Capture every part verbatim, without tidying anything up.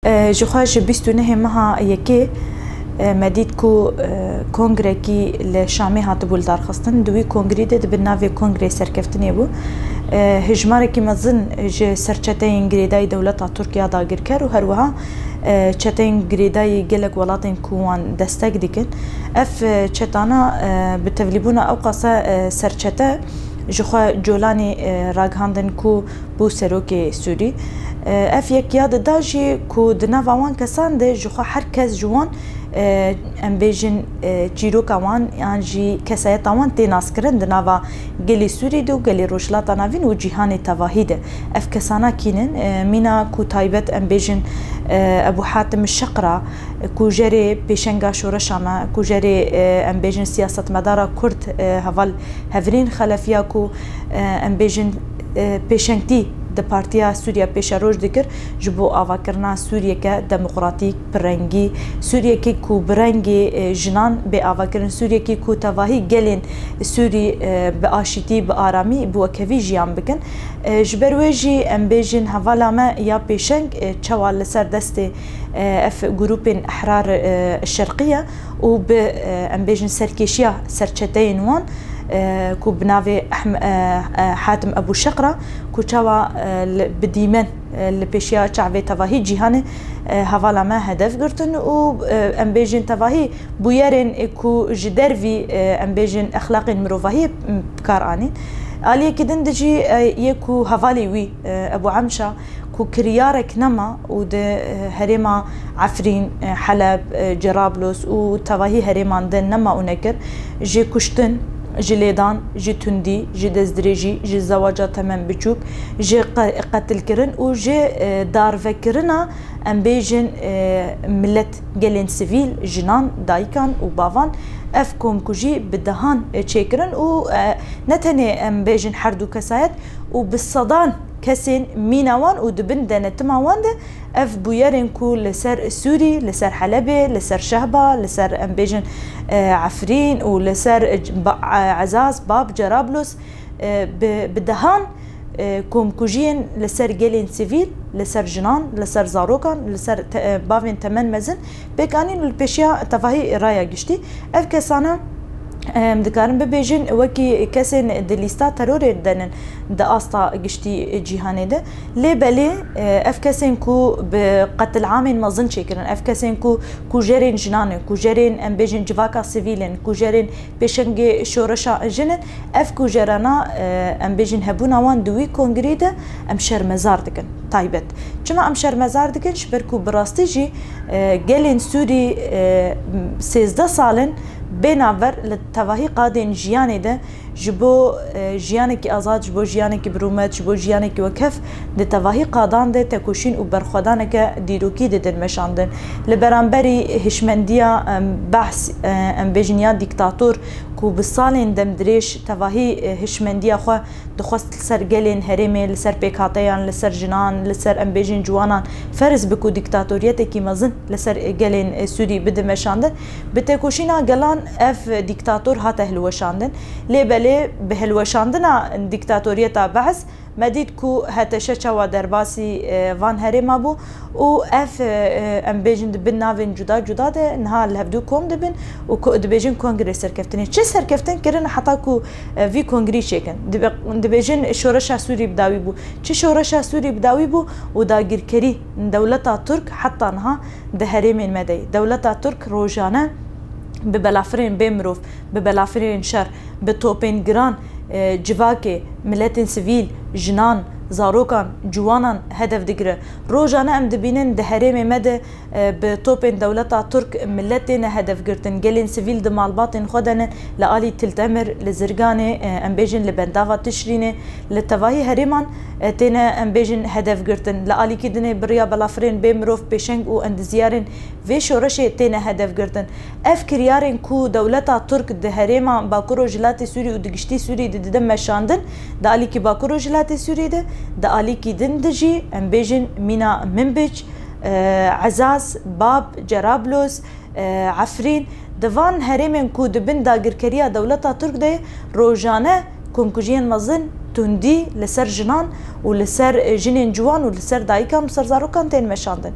E, ji xwe ji bîst û nehê meha yekê, e, me dît ku, e, kongrekî li Şamê hatibû lidarxistin. Di wî kongrî de di bin navê Kongrê Serkeftinê bû. E, hejmarekî mezin ji ser çeteyên girêdayî dewleta Tirk ya dagirker û her wiha, e, çeteyên girêdayî gelek welatên ku wan destek dikin. Ev, e, çetana, e, bi tevlîbûna ew qasa, e, serçete ji xwe Colanî, e, ragihandin ku bû serokê Sûrî. E, ev yek ya dida jî ku di nava wan kesan de ji xwe her kes ji wan, e, em bêjin, e, çîroka wan yan jî kesayeta wan tê naskirin di nava gelê Sûrî de û gelê Rojhilata Navîn û cîhanê tevahî de. Ev kesana kî nin? E, mîna ku taybet em bêjin, e, Ebû Hatim Şeqra, ku jerê pêşenga şoreşa me, ku jerê, e, em bêjin siyasetmedara Kurd, e, heval Hevrîn Xelefiya ku, e, em bêjin, e, pêşengtî di Partiya Sûriya Pêşeroj dikir ji bo avakirina Sûriyeke demokratîk, bi rengî, Sûriyekê ku bi rengê, e, jinan bê avakirin, Sûriyekê ku tevahî gelên Sûrî, e, bi aşîtî, bi aramî, bi wekhevî jiyan bikin. E, ji ber wê jî em bêjin hevala me ya pêşeng, e, çawa li ser destê, e, ev grûpên Ehrar, e, Şerqiye û bi, e, em bêjin serkêşiya serçeteyên wan, e, ku bi navê Ehm-, e, e, Hatim Ebû Şeqra, ku çawa, e, li, bi dîmen, e, li pêşiya çavê tevahî cîhanê, e, hevala me hedef girtin û, e, em bêjin tevahî bûyerên, e, ku ji dervî, e, em bêjin exlaqên mirovahiyê, m, bi kar anîn. Aliyekî din de jî, e, yê ku hevalê wî, e, Ebû Emşa, ku kiryarek nema û di, e, herêma Efrîn, e, Heleb, e, Cerablos û tevahî herêman de nema û nekir, ji kuştin, ji lêdan, ji tundî, ji destdirêjî, ji zewaca temen biçûk, ji qe-, qetilkirin û ji, e, darvekirina, em bêjin, e, milet, gelên sivîl, jinan, dayikan û bavan, ev komkujî bi dehan, e, çêkirin û, e, ne tenê em bêjin her du kesayet û bi sedan kesên mîna wan û di bin denetima wan de ev bûyerên ku li ser Sûrî, li ser Helebê, li ser Şehba, li ser, em bêjin, e, Efrîn û li ser, e, Ba-, e, Ezaz, Bab, Cerablos, e, bi, bi dehan, e, komkujiyên li ser gelên sivîl, li ser jinan, li ser zarokan, li ser te-, e, bavên temen mezin pêk anîn û li pêşiya tevahî raya giştî. Ev kesana, em dikarin bibêjin, wekî kesên di lîsta terorê de nin di asta giştî cîhanê de. Lê belê, e, ev kesên ku bi qetilamên mezin çêkirin, ev kesên ku kujerên jinan in, kujerên, em bêjin, civaka sivîl in, kujerên pêşengê şoreşa jin in, ev kujerana, e, em bêjin, hebûna wan di wî kongrî de em şermezar dikin taybet. Çima em şermezar dikin? Ji ber ku bi rastî jî, e, gelên Sûrî, e, sêzdeh sal in bê navber li tevahî qadên jiyanê de ji bo, e, jiyanekî azad, ji bo jiyanekî bi rûmet, ji bo jiyanekî wekhev di tevahî qadan de tekoşîn û berxwedaneke dîrokî didin meşandin. Li beramberî hişmendiya, em, behs, e, em bêjin ya dîktator ku bi salên demdirêj tevahî, e, hişmendiya xwe dixwest li ser gelên herêmê, li ser pêkhateyan, li ser jinan, li ser, em bêjin, ciwanan ferz bi ku dîktatoriyetekî mezin li ser, e, gelên, e, Sûrî bide meşandin. Bi têkoşîna gelan ev dîktator hate hilweşandin. Lê belê bi hilweşandina dîktatoriyeta behs me dît ku H T Ş çawa derbasî, e, van herêma bû û ev, e, em bêjin di bin navên cuda cuda de niha li hevdû kom dibin û ko-, dibêjin kongrê serkeftinê. Çi serkeftin kirin heta ku, e, vî kongrî çêkin? Dibe-, dibêjin şoreşa Sûrî bi dawî bû. Çi şoreşa Sûrî bi dawî bû û dagirkerî dewleta Tirk heta niha di herêmên me de ye. Dewleta Tirk rojane bi belafirên bê mirov, bi belafirên şer, bi topên giran, e, civakê, miletên sivîl, jinan, zarokan, ciwanan hedef digire. Rojane em dibînin di herêmê me de, e, bi topên dewleta Tirk milet têne hedef girtin, gelên sivîl di malbatên xwe de ne, li alî Til Temir, li Zirganê, e, em bêjin li bendava Tişrînê, li tevahî herêman, e, têne, em bêjin, hedef girtin. Li alîkî dinê bi riya belafirên bê mirov pêşeng û endizyarên vê şoreşê têne hedef girtin. Ev kiryarên ku dewleta Tirk di herêma Bakur Rojhilatê Sûrî û di giştî Sûrî de dide meşandin, di alîkî Bakur Rojhilatê Sûrî de, di alîkî din de jî, em bêjin, mîna Minbic, e, Ezaz, Bab, Cerablos, e, Efrîn, di van herêmên ku di bin dagirkeriya dewleta Tirk de ye, rojane komkujiyên mezin, tundî li ser jinan û li ser, e, jinên ciwan û li ser dayikan û ser zarokan tên meşandin.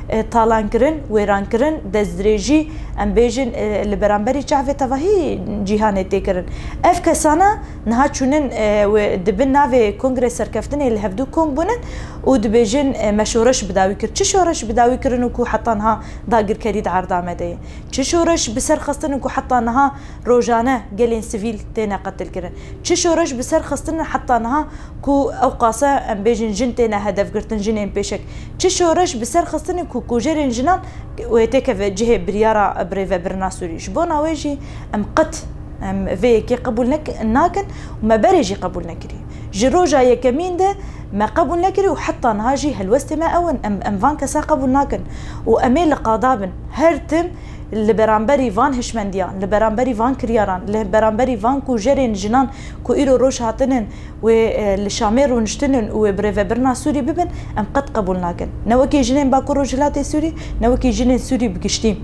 e, talankirin, wêrankirin, destdirêjî, em bêjin, e, li beramberî çavê tevahî cîhanê tê kirin. Ev kesana niha çûnin, e, wê di bin navê kongre serkeftinê li hevdû kong bûnin û dibêjin, e, me şoreş bi dawî kir. Çi şoreş bi dawî kirin û ku heta niha dagirkerî di erda me de ye? Çi şoreş bi ser xistin û ku heta niha rojane gelên sivîl têne qetilkirin? Çi şoreş bi ser xistin heta niha ku ew qase, em bêjin, jin têne hedefgirtin, jinên pêşek? Çi şoreş bi ser xistin ku kujerên jinan wê têkeve cihê biryara birêvebirina Sûrî? Ji bona wê jî em qet, em vê yekê qebûl nek-, nakin û me berê jî qebûl nekiriye. Ji roja yekemîn de me qebûl nekiriye û heta niha jî helwestê me ew in. Em, em van kesa qebûl nakin û em ê li qada bin. Her tim li beramberî van hişmendiyan, li beramberî van kiryaran, li beramberî van kujerên jinan ku îro roj hatinin wê, e, li Şamê rûniştinin û wê birêvebirina Sûrî bibin, em qet qebûl nakin. Ne wekî jinên Bakur Rojhilatê Sûrî, ne wekî jinên Sûrî bi giştî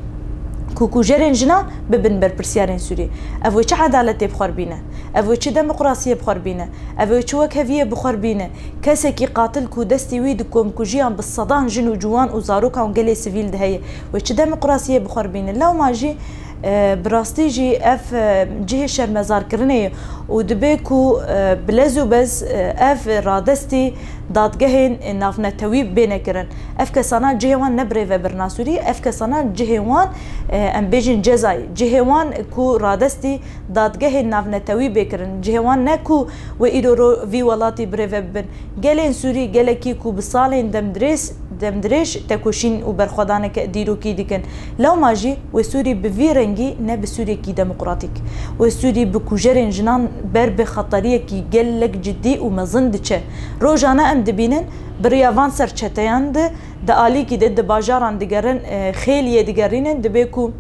ku kujerên jinan bibin berpirsiyarên Sûrî. Ev wê çi edaletê bi xwe re bîne? Ev wê çi demokrasiyê bi xwe re bîne? Ev wê çi wekheviyê bi xwe re bîne? Kesekî qatil ku destî wî di komkujiyan bi sedan jin û ciwan û zarokan û gelê sivîl de heye, wê çi demokrasiyê bi xwe re bîne? Lewma jî, e, bi rastî jî ev, e, cihê şermezarkirinê ye û dibe ku, e, bi lez û bez, e, ev radestî dadgehên navnetewî bêne kirin. Ev kesana cihê wan ne birêvebirina Sûrî, ev kesana cihê wan, e, em bêjin cezayê, cihê wan ku radestî dadgehên navnetewî bê kirin. Cihê wan ne ku wê îro ro-, vî welatî birêve bibin. Gelên Sûrî gelekî ku bi salên demdirêj, demdirêj tekoşîn û berxwedaneke dîrokî dikin. Lewma jî wê Sûrî bi vî rengî ne bi Sûriyekî demokratîk. Wê Sûrî bi kujerên jinan ber bi xeteriyekî gelek cidî û mezin diçe. Rojane em dibînin bi riya van serçeteyan de di alîkî de di bajaran digerin, e, xêliyê digerînin, dibe ku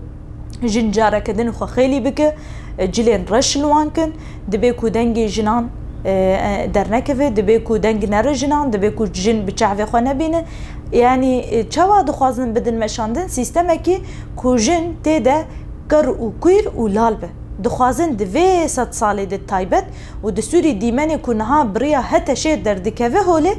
jin careke din xwe xêlî bike, e, cilên reş li wan kin, dibe ku dengê jinan, e, e, dernekeve, dibe ku deng nere jinan, dibe ku jin bi çavê xwe nebîne. Yanî, e, çawa dixwazin bidin meşandin? Sîstemekî ku jin tê de ker û kwîr û lal be. Dixwazin di vê sed salê de taybet û di Sûrî dîmenê ku niha bi riya HTŞê derdikeve holê,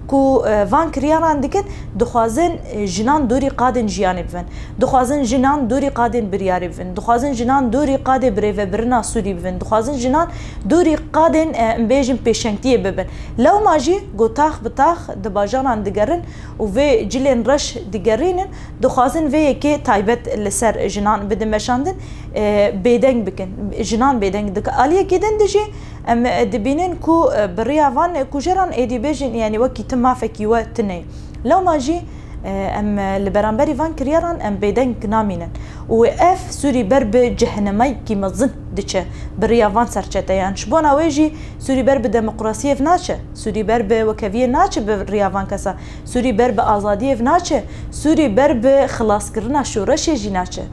ku, e, van kiryaran dikin, dixwazin, e, jinan dorî qadên jiyanê bivin. Dixwazin jinan dorî qadên biryarê bivin. Dixwazin jinan dorî qadê birêvebirina Sûrî bivin. Dixwazin jinan dorî qadên, e, em bêjin pêşengtiyê bibin. Lewma jî ku tax bi tax di bajaran digerin û vê cilên reş digerînin, dixwazin vê yekê taybet li ser jinan bidin meşandin, e, bêdeng bikin. Jinan bêdeng dikin. Aliyekî din de jî em, e, dibînin ku, e, bi riya van, e, kujeran êdî bêjin, yanî wekî ti mafekî we tune ye. Lewma jî, e, em, e, li beramberî van kiryaran em bêdeng namînin. Û ev Sûrî ber bi cehenemekî mezin diçe bi riya van serçeteyan. Ji bona wê jî Sûrî ber bi demokrasiyê naçe. Sûrî ber bi wekheviyê naçe bi riya van kesa. Sûrî ber bi azadiyê naçe. Sûrî ber bi xilaskirina şoreşê jî naçe.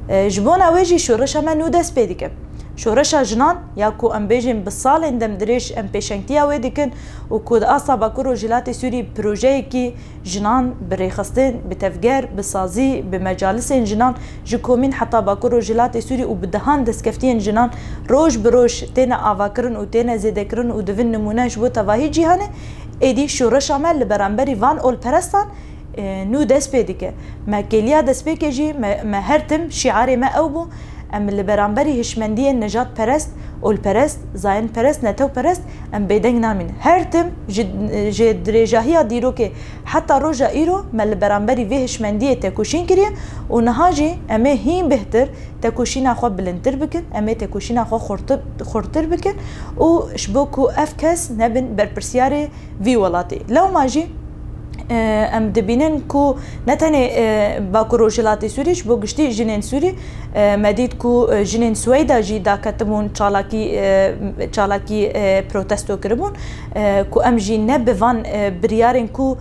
E, ji bona wê jî şoreşa me nû dest pê dike. Şoreşa jinan ya ku em bêjin bi salên demdirêj em pêşengtiya wê dikin û ku di asta Bakur Rojhilatê Sûrî projeyekî jinan bi rêxistin, bi tevger, bi sazî, bi mecalisên jinan ji komîn heta Bakur Rojhilatê Sûrî û bi dehan destkeftiyên jinan roj bi roj têne avakirin û têne zêdekirin û divin nimûne ji bo tevahî cîhanê, êdî şoreşa me li beramberî van olperestan, e, nû dest pê dike. Me kêliya destpêkê jî, me, me her tim şiarê me ew bû, em li beramberî hişmendiyên nejadperest, olperest, zayendperest, netewperest em bêdeng namîn. Her tim ji, ji dirêjahiya dîrokê heta roja îro me li beramberî vê hişmendiyê tekoşîn kiriye û niha jî em ê hîn bêhtir tekoşîna xwe bilindtir bikin, em ê tekoşîna xwe xurtir, xurtir bikin û ji bo ku ev kes nebin berpirsiyarê vî welatê. Lewma jî, e, em dibînin ku ne tenê, e, Bakur Rojhilatê Sûrî, ji bo giştî jinên Sûrî, e, me dît ku, e, jinên Sweyda jî daketibûn çalakî, e, çalakî, e, protesto kiribûn, e, ku em jî ne bi van, e, biryarên ku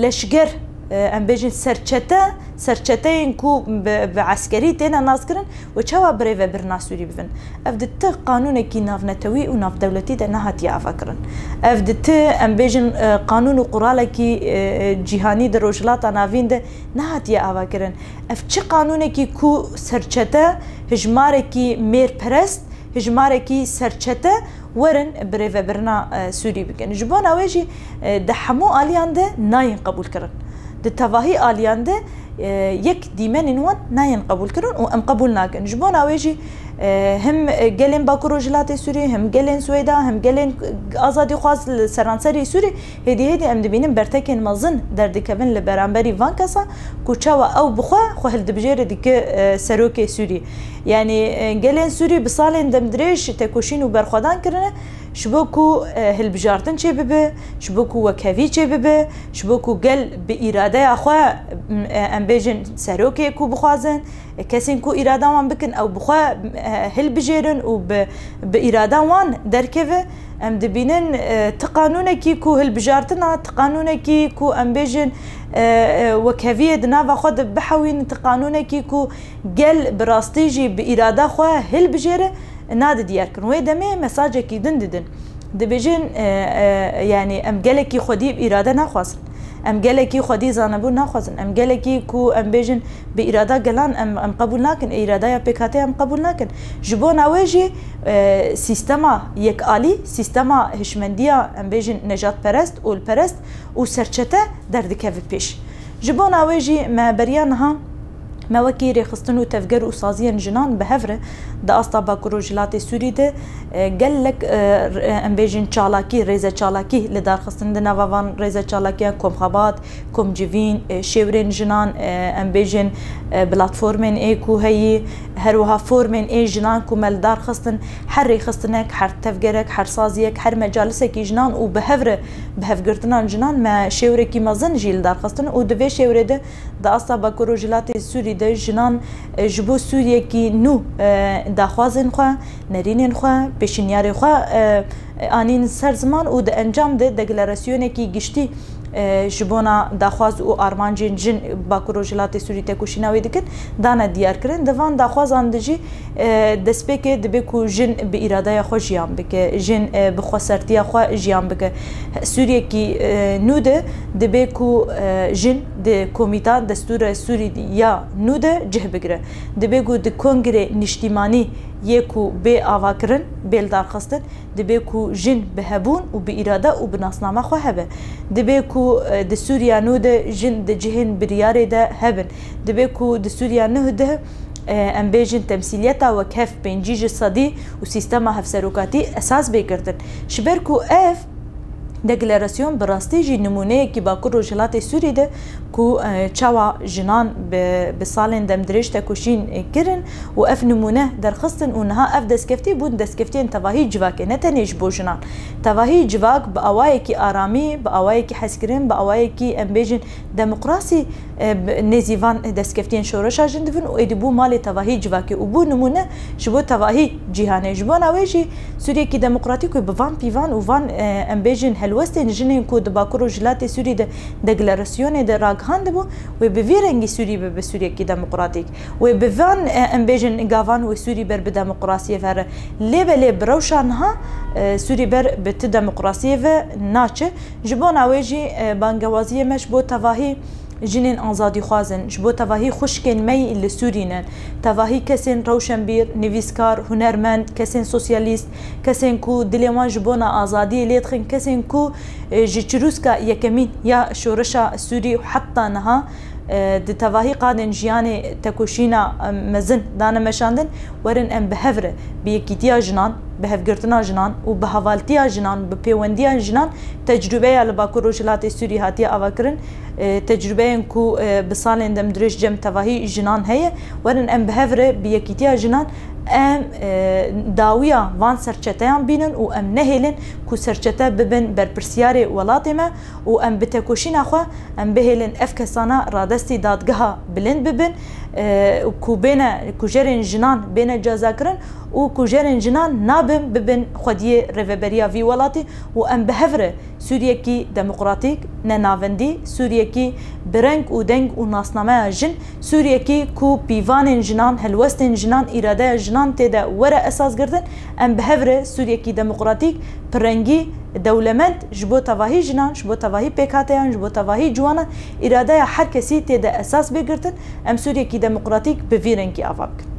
leşger, e, em bêjin serçete, serçeteyên ku bi, bi eskerî têne naskirin, û çawa birêvebirina Sûrî bibin? Ev di ti qanûnekî navnetewî û navdewletî de nehatiye avakirin. Ev di ti, em bêjin, e, qanûn û quralekî, e, cîhanî di Rojhilata Navîn de nehatiye avakirin. Ev çi qanûnekî ku serçete, hijmarekî mêrperest, hijmarekî serçete werin birêvebirina, e, Sûrî bikin. Ji bona wê jî, e, di hemû aliyan de nayên qebûlkirin. Di tevahî aliyan de Yek dîmenên wan nayên qebûlkirin û em qebûl nakin. Ji bona wê jî, e, him gelên Bakur Rojhilatê Sûriyê, him gelên Swêda, him gelên azadîxwaz li seranserê Sûrî, hêdî hêdî em dibînin bertekên mezin derdikevin li beramberî van kesa ku çawa ew bi xwe xwe hildibijêre dike, e, serokê Sûrî. Yanî, e, gelên Sûrî bi salên demdirêj tekoşîn û berxwedan kirine, ji bo ku, e, hilbijartin çêbibe, ji bo ku wekhevî çêbibe, ji bo ku gel bi îradeya xwe, m, e, em bêjin serokê ku bixwazin, e, kesên ku îrada wan bikin, ew bi xwe, e, hilbijêrin û bi, bi îrada wan derkeve, em dibînin, e, ti qanûnekî ku hilbijartina, ti qanûnekî ku em bêjin, e, e, wekheviyê di nava xwe de bihewînin, ti qanûnekî ku gel bi rastî jî bi îrada xwe hilbijêre, nade diyar kirin. Wê demê mesajekî din didin. Dibêjin, e, e, yanî em gelekî xwedî îrade naxwazin. Em gelekî xwedî zanebûn naxwazin. Em gelekî ku em bêjin bi îrada gelan em, em qebûl nakin, îradaya pêkhatê em qebûl nakin. Ji bona wê jî, e, sîstema yekalî, sîstema hişmendiya em bêjin nejadperest, olperest û serçete derdikeve pêş. Ji bona wê jî me beriya niha me wekî rêxistin û tevger û saziyên jinan bi hev re di asta Bakur Rojhilatê Sûrî de, e, gelek, e, re-, em bêjin çalakî, rêze çalakî li dar xistin. Di nava van rêze çalakiyan Komxebat, Komcivîn, e, şêwrên jinan, e, em bêjin, e, platformên ê ku heyî, her wiha formên ê jinan ku me li dar xistin, her rêxistinek, her tevgerek, her saziyek, her mecalisekî jinan û bi hev re bi hevgirtinan jinan me şêwrekî mezin jî li dar xistin û di vê şêwrê de di asta Bakur Rojhilatê Sûrî de jinan, e, ji bo Sûriyekî nû, e, daxwazên xwe, nerînên xwe, pêşinyarê xwe, e, anîn ser ziman û di encam de deklarasyonekî giştî, e, ji bona daxwaz û armancên jin Bakur Rojhilatê Sûrî tekoşîna wê dikin, dane diyarkirin. Di van daxwazan de jî, e, destpêkê dibe ku jin bi îradeya xwe jiyan bike, jin, e, bi xwesertiya xwe jiyan bike. Sûriyekî, e, nû de dibe ku, e, jin di komîta destûra Sûrî ya nû de cih bigire. Dibe ku di kongrê niştîmanî yê ku bê avakirin, bê lidarxistin, dibe ku jin bi hebûn û bi îrade û bi nasname xwe hebe. Dibe ku, e, di Sûriya nû de jin di cihên biryarê de hebin. Dibe ku di Sûriya nû de, e, em bêjin temsîliyeta wekhev pêncî ji sedî û sîstema hevserokatî esas bê girtin. Ji ber ku ev deklarasyon bi rastî jî nimûneyekî Bakur Rojhilatê Sûrî de ku, e, çawa jinan bi, bi salên demdirêj tekoşîn, e, kirin û ev nimûne derxistin û niha ev destkeftî bûn destkeftiyên tevahî civakê, ne tenê ji bo jinan. Tevahî civak bi awayekî aramî, bi awayekî hezkirin, bi awayekî, em bêjin, demokrasî, e, bi, nêzî van destkeftiyên şoreşa jin dibin û êdî bû malê tevahî civakê û bû nimûne ji bo tevahî cîhanê. Ji bona wê jî Sûriyekî Demokratîk wê bi van pîvan û van, e, em bêjin, helwestên jinên ku di Bakur Rojhilatê Sûrî de deklarasyonê de ragihandibû, wê bi vî rengî Sûrî bibe Sûriyekî Demokratîk. Wê bi van, e, em bêjin, gavan wê Sûrî ber bi demokrasiyê ve re. Lê belê bi rewşa niha, e, Sûrî ber bi ti demokrasiyê ve naçe. Ji bona wê jî, e, bangewaziyê me ji bo tevahî jinên azadîxwaz in, ji bo tevahî xwişkên me yî li Sûrî ne, tevahî kesên rewşenbîr, nivîskar, hunermend, kesên sosyalîst, kesên ku dilê wan ji bona azadiyê lê dixin, kesên ku, e, ji çirûska yekemîn ya şoreşa Sûrî û heta niha, e, di tevahî qadên jiyanê tekoşîna, e, mezin dane meşandin, werin em bi hev re bi yekîtiya jinan, bi hevgirtina jinan û bi hevaltiya jinan, bi pêwendiya jinan tecrûbeya li Bakur Rojhilatê Sûrî hatiye avakirin, e, tecrûbeyên ku, e, bi salên demdirêj cem tevahî jinan heye, werin em bi hev re bi yekîtiya jinan em, e, dawiya van serçeteyan bînin û em nehêlin ku serçete bibin berpirsyarê welatê me û em bi tekoşîna xwe em bihêlin ev kesana radestî dadgeha bilind bibin, e, ku bêne, kujerên jinan bêne cezakirin û kujerên jinan nabin bibin xwediyê rêveberiya vî welatî û em bi hev re Sûriyekî demokratîk, ne navendî, Sûriyekî bi reng û deng û nasnameya jin, Sûriyekî ku pîvanên jinan, helwestên jinan, îradeya jinan tê de were esas girtin, em bi hev re Sûriyekî demokratîk, pirrengî, dewlemend ji bo tevahî jinan, ji bo tevahî pêkhateyan, ji bo tevahî ciwanan, îradeya her kesî tê de esas bê girtin, em Sûriyekî demokratîk bi vî rengî ava bikin.